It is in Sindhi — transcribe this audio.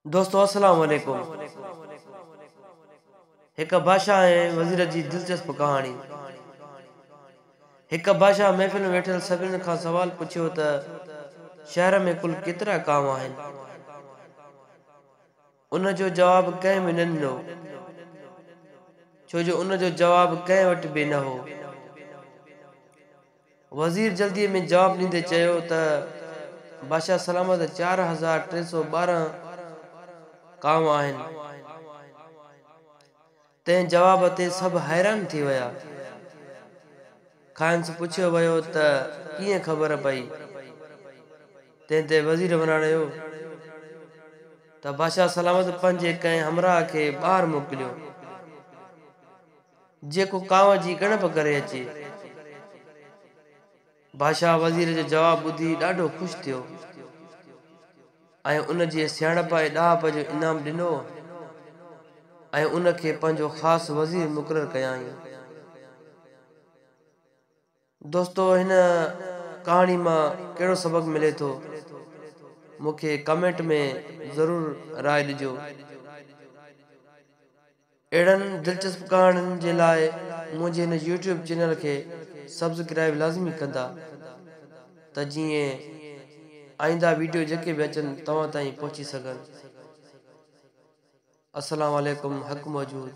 دوستو السلام عليڪم هڪ بادشاهه ۽ وزير جي دلچسپ ڪهاڻي. هڪ بادشاهه محفل ۾ ويٺل سڀني کان سوال پڇيو ته شهر ۾ ڪل ڪيترا ڪانء آهن؟ ان جو جواب ڪنهن به نه ڏنو، ڇو جو ان جو جواب ڪنهن وٽ به نه هو. وزير جلديء ۾ جواب ڏيندي چيو ته بادشاهه سلامت 4312 ڪانء آهن. تنهن جواب تي سڀ حيران ٿي ويا. کانئس پڇيو ويو ته ڪيئن خبر پئي؟ تنهن تي وزير وراڻيو ته بادشاهه سلامت پنهنجي ڪنهن همراهه کي ٻاهر موڪليو. جيڪو ڪانء جي ڳڻپ ڪري اچي. بادشاهه وزير جو جواب ٻڌي ڏاڍو خوش ٿيو ۽ ان جي سياڻپ ۽ ڏاهپ جو انعام ڏنو ۽ ان کي پنهنجو خاص وزير مقرر ڪيائين. دوستو هن ڪهاڻي مان ڪهڙو سبق ملي ٿو مون کي ڪمينٽ ۾ ضرور راء ڏجو. اهڙن دلچسپ ڪهاڻين جي لاء منهنجي هن يوٽيوب چينل کي سبسڪرائيب لازمي ڪندا ته جيئن آئنده ويڊيو جيڪي به اچن توهان تائين پهچي سگهن. السلام عليڪم حق موجود.